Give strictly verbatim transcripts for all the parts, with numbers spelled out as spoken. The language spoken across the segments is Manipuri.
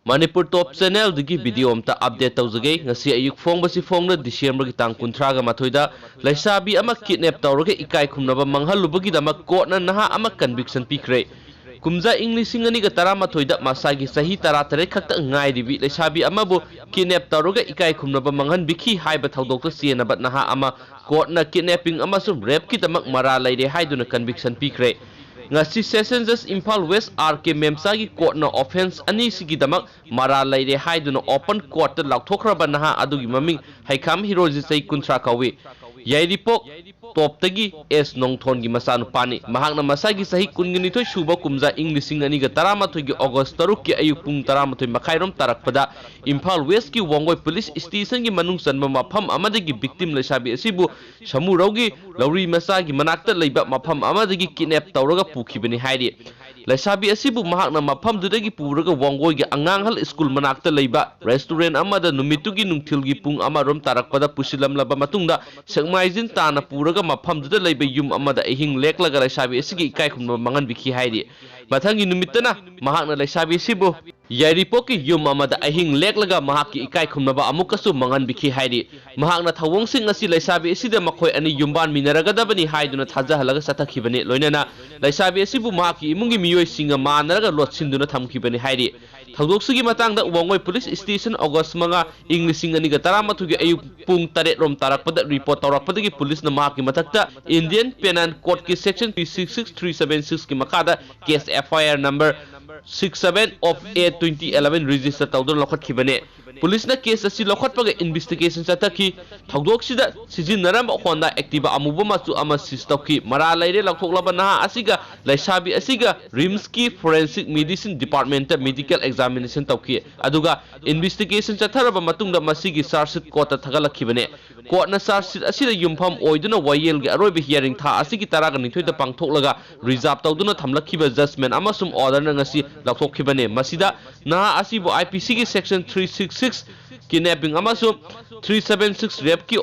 ꯃꯅꯤꯄꯨꯔ ꯇꯣꯞ ꯆꯦꯅꯦꯜꯗꯒꯤ ꯚꯤꯗꯤꯑꯣ ꯑꯝꯇ ꯑꯞꯗꯦꯠ ꯇꯧꯖꯒꯦ꯫ ꯉꯁꯤ ꯑꯌꯨꯛ ꯐꯣꯡꯕꯁꯤ ꯐꯣꯡꯅ ꯗꯤꯁꯦꯝꯕꯔꯒꯤ ꯇꯥꯡ ꯀꯨꯟꯊ꯭ꯔꯥꯒ ꯃꯥꯊꯣꯏꯗ ꯂꯩꯁꯥꯕꯤ ꯑꯃ ꯀꯤꯗꯅꯦꯞ ꯇꯧꯔꯒ ꯏꯀꯥꯏ ꯈꯨꯝꯅꯕ ꯃꯥꯡꯍꯜꯂꯨꯕꯒꯤꯗꯃꯛ ꯀꯣꯔꯠꯅ ꯅꯍꯥ ꯑꯃ ꯀꯟꯚꯤꯛꯁꯟ ꯄꯤꯈ꯭ꯔꯦ꯫ ꯀꯨꯝꯖꯥ ꯏꯪ ꯂꯤꯁꯤꯡ ꯑꯅꯤꯒ ꯇꯔꯥꯃꯥꯊꯣꯏꯗ ꯃꯁꯥꯒꯤ ꯆꯍꯤ ꯇꯔꯥꯇꯔꯦꯠ ꯈꯛꯇ ꯉꯥꯏꯔꯤꯕꯤ ꯂꯩꯁꯥꯕꯤ ꯑꯃꯕꯨ ꯀꯤꯗꯅꯦꯞ ꯇꯧꯔꯒ ꯏꯀꯥꯏ ꯈꯨꯝꯅꯕ ꯃꯥꯡꯍꯟꯕꯤꯈꯤ ꯍꯥꯏꯕ ꯊꯧꯗꯣꯛꯇ ꯆꯦꯟꯅꯕ ꯅꯍꯥ ꯑꯃ ꯀꯣꯔꯠꯅ ꯀꯤꯗꯅꯦꯄꯤꯡ ꯑꯃꯁꯨꯡ ꯔꯦꯞꯀꯤꯗꯃꯛ ꯃꯔꯥꯜ ꯂꯩꯔꯦ ꯍꯥꯏꯗꯨꯅ ꯀꯟꯚꯤꯛꯁꯟ ꯄꯤꯈ꯭ꯔꯦ꯫ ꯉꯁꯤ ꯁꯦꯁꯟ ꯖꯖ ꯏꯝꯐꯥꯜ ꯋꯦꯁ ꯑꯥꯔ ꯀꯦ ꯃꯦꯝꯆꯥꯒꯤ ꯀꯣꯔꯠꯅ ꯑꯣꯐꯦꯟꯁ ꯑꯅꯤꯁꯤꯒꯤꯗꯃꯛ ꯃꯔꯥꯜ ꯂꯩꯔꯦ ꯍꯥꯏꯗꯨꯅ ꯑꯣꯄꯟ ꯀꯣꯔꯠꯇ ꯂꯥꯎꯊꯣꯛꯈ꯭ꯔꯕ ꯅꯍꯥ ꯑꯗꯨꯒꯤ ꯃꯃꯤꯡ ꯍꯩꯈꯥꯝ ꯍꯤꯔꯣꯖꯤꯠ, ꯆꯍꯤ ꯀꯨꯟꯊ꯭ꯔꯥ ꯀꯧꯏ꯫ ꯌꯥꯏꯔꯤꯄꯣꯛ ꯇꯣꯞꯇꯒꯤ ꯑꯦꯁ ꯅꯣꯡꯊꯣꯟꯒꯤ ꯃꯆꯥꯅꯨꯄꯥꯅꯤ꯫ ꯃꯍꯥꯛꯅ ꯃꯁꯥꯒꯤ ꯆꯍꯤ ꯀꯨꯟꯒ ꯅꯤꯊꯣꯏ ꯁꯨꯕ ꯀꯨꯝꯖꯥ ꯏꯪ ꯂꯤꯁꯤꯡ ꯑꯅꯤꯒ ꯇꯔꯥꯃꯥꯊꯣꯏꯒꯤ ꯑꯣꯒꯁ ꯇꯔꯨꯛꯀꯤ ꯑꯌꯨꯛ ꯄꯨꯡ ꯇꯔꯥꯃꯥꯊꯣꯏ ꯃꯈꯥꯏꯔꯣꯝ ꯇꯥꯔꯛꯄꯗ ꯏꯝꯐꯥꯜ ꯋꯦꯁꯀꯤ ꯋꯥꯡꯒꯣꯏ ꯄꯨꯂꯤꯁ ꯁ꯭ꯇꯦꯁꯟꯒꯤ ꯃꯅꯨꯡ ꯆꯟꯕ ꯃꯐꯝ ꯑꯃꯗꯒꯤ ꯚꯤꯛꯇꯤꯝ ꯂꯩꯁꯥꯕꯤ ꯑꯁꯤꯕꯨ ꯁꯃꯨꯔꯧꯒꯤ ꯂꯧꯔꯤ ꯃꯆꯥꯒꯤ ꯃꯅꯥꯛꯇ ꯂꯩꯕ ꯃꯐꯝ ꯑꯃꯗꯒꯤ ꯀꯤꯗꯅꯦꯞ ꯇꯧꯔꯒ ꯄꯨꯈꯤꯕꯅꯤ ꯍꯥꯏꯔꯤ꯫ ꯂꯩꯁꯥꯕꯤ ꯑꯁꯤꯕꯨ ꯃꯍꯥꯛꯅ ꯃꯐꯝꯗꯨꯗꯒꯤ ꯄꯨꯔꯒ ꯋꯥꯡꯒꯣꯏꯒꯤ ꯑꯉꯥꯡꯍꯜ ꯁ꯭ꯀꯨꯜ ꯃꯅꯥꯛꯇ ꯂꯩꯕ ꯔꯦꯁꯇꯨꯔꯦꯟ ꯑꯃꯗ ꯅꯨꯃꯤꯠꯇꯨꯒꯤ ꯅꯨꯡꯊꯤꯜꯒꯤ ꯄꯨꯡ ꯑꯃꯔꯣꯝ ꯇꯥꯔꯛꯄꯗ ꯄꯨꯁꯤꯜꯂꯝꯂꯕ ꯃꯇꯨꯡꯗ ꯁꯦꯛꯃꯥꯏꯖꯤꯟ ꯇꯥꯅ ꯄꯨꯔꯒ ꯃꯐꯝꯗꯨꯗ ꯂꯩꯕ ꯌꯨꯝ ꯑꯃꯗ ꯑꯍꯤꯡ ꯂꯦꯛꯂꯒ ꯂꯩꯁꯥꯕꯤ ꯑꯁꯤꯒꯤ ꯏꯀꯥꯏ ꯈꯨꯝꯅꯕ ꯃꯥꯡꯍꯟꯕꯤꯈꯤ ꯍꯥꯏꯔꯤ꯫ ꯃꯊꯪꯒꯤ ꯅꯨꯃꯤꯠꯇꯅ ꯃꯍꯥꯛꯅ ꯂꯩꯁꯥꯕꯤ ꯑꯁꯤꯕꯨ ꯌꯥꯏꯔꯤꯄꯣꯛꯀꯤ ꯌꯨꯝ ꯑꯃꯗ ꯑꯍꯤꯡ ꯂꯦꯛꯂꯒ ꯃꯍꯥꯛꯀꯤ ꯏꯀꯥꯏ ꯈꯨꯝꯅꯕ ꯑꯃꯨꯛꯀꯁꯨ ꯃꯥꯡꯍꯟꯕꯤꯈꯤ ꯍꯥꯏꯔꯤ꯫ ꯃꯍꯥꯛꯅ ꯊꯧꯑꯣꯡꯁꯤꯡ ꯑꯁꯤ ꯂꯩꯁꯥꯕꯤ ꯑꯁꯤꯗ ꯃꯈꯣꯏ ꯑꯅꯤ ꯌꯨꯝꯕꯥꯟꯃꯤꯟꯅꯔꯒꯗꯕꯅꯤ ꯍꯥꯏꯗꯨꯅ ꯊꯥꯖꯍꯜꯂꯒ ꯆꯠꯊꯈꯤꯕꯅꯤ꯫ ꯂꯣꯏꯅꯅ ꯂꯩꯁꯥꯕꯤ ꯑꯁꯤꯕꯨ ꯃꯍꯥꯛꯀꯤ ꯏꯃꯨꯡꯒꯤ ꯃꯤꯑꯣꯏꯁꯤꯡꯒ ꯃꯥꯟꯅꯔꯒ ꯂꯣꯠꯁꯤꯟꯗꯨꯅ ꯊꯝꯈꯤꯕꯅꯤ ꯍꯥꯏꯔꯤ꯫ ꯊꯧꯗꯣꯛꯁꯤꯒꯤ ꯃꯇꯥꯡꯗ ꯋꯥꯡꯒꯣꯏ ꯄꯨꯂꯤꯁ ꯁ꯭ꯇꯦꯁꯟ ꯑꯣꯒꯁ ꯃꯉꯥ, ꯏꯪ ꯂꯤꯁꯤꯡ ꯑꯅꯤꯒ ꯇꯔꯥꯃꯥꯊꯣꯏꯒꯤ ꯑꯌꯨꯛ ꯄꯨꯡ ꯇꯔꯦꯠ ꯔꯣꯝ ꯇꯥꯔꯛꯄꯗ ꯔꯤꯄꯣꯔꯠ ꯇꯧꯔꯛꯄꯗꯒꯤ ꯄꯨꯂꯤꯁꯅ ꯃꯍꯥꯛꯀꯤ ꯃꯊꯛꯇ ꯏꯟꯗꯤꯌꯟ ꯄꯦꯅꯥꯜ ꯀꯣꯗꯀꯤ section three six six, three seven six ꯀꯤ ꯃꯈꯥꯗ case F I R number six seven of A twenty eleven register ꯇꯧꯗꯨꯅ ꯂꯧꯈꯠꯈꯤꯕꯅꯤ꯫ ꯄꯨꯂꯤꯁꯅ ꯀꯦꯁ ꯑꯁꯤ ꯂꯧꯈꯠꯄꯒ ꯏꯟꯚꯦꯁꯇꯤꯒꯦꯁꯟ ꯆꯠꯊꯈꯤ꯫ ꯊꯧꯗꯣꯛꯁꯤꯗ ꯁꯤꯖꯤꯟꯅꯔꯝꯕ ꯍꯣꯟꯗꯥ ꯑꯦꯛꯇꯤꯚꯥ ꯑꯃꯨꯕ ꯃꯆꯨ ꯑꯃ ꯁꯤꯖ ꯇꯧꯈꯤ꯫ ꯃꯔꯥꯜ ꯂꯩꯔꯦ ꯂꯧꯊꯣꯛꯂꯕ ꯅꯍꯥ ꯑꯁꯤꯒ ꯂꯩꯁꯥꯕꯤ ꯑꯁꯤꯒ ꯔꯤꯝꯁꯀꯤ forensic medicine department medical examination ꯇꯧꯈꯤ꯫ ꯑꯗꯨꯒ ꯏꯟꯚꯦꯁꯇꯤꯒꯦꯁꯟ ꯆꯠꯊꯔꯕ ꯃꯇꯨꯡꯗ ꯃꯁꯤꯒꯤ ꯆꯥꯔꯖꯁꯤꯠ ꯀꯣꯔꯠꯇ ꯊꯥꯒꯠꯂꯛꯈꯤꯕꯅꯤ꯫ ꯀꯣꯔꯠꯅ ꯆꯥꯔꯖꯁꯤꯠ ꯑꯁꯤꯗ ꯌꯨꯝꯐꯝ ꯑꯣꯏꯗꯨꯅ ꯋꯥꯌꯦꯜꯒꯤ ꯑꯔꯣꯏꯕ ꯍꯤꯌꯥꯔꯤꯡ ꯊꯥ ꯑꯁꯤꯒꯤ ꯇꯔꯥꯒ ꯅꯤꯊꯣꯏꯗ ꯄꯥꯡꯊꯣꯛꯂꯒ ꯔꯤꯖꯥꯔꯚ ꯇꯧꯗꯨꯅ ꯊꯝꯂꯛꯈꯤꯕ ꯖꯖꯃꯦꯟ ꯑꯃꯁꯨꯡ ꯑꯣꯔꯗꯔꯅ ꯉꯁꯤ ꯂꯧꯊꯣꯛꯈꯤꯕꯅꯤ꯫ ꯃꯁꯤꯗ ꯅꯍꯥ ꯑꯁꯤꯕꯨ I P C ꯒꯤ section three six six kidnapping ꯑꯃꯁꯨꯡ three seven six rapeꯀꯤ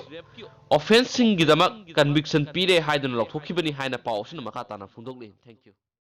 ꯑꯣꯐꯦꯟꯁꯁꯤꯡꯒꯤꯗꯃꯛ ꯀꯟꯚꯤꯛꯁꯟ ꯄꯤꯔꯦ ꯍꯥꯏꯗꯨꯅ ꯂꯧꯊꯣꯛꯈꯤꯕꯅꯤ ꯍꯥꯏꯅ ꯄꯥꯎ ꯑꯁꯤꯅ ꯃꯈꯥ ꯇꯥꯅ ꯐꯣꯡꯗꯣꯛꯂꯤ꯫ Thank you꯫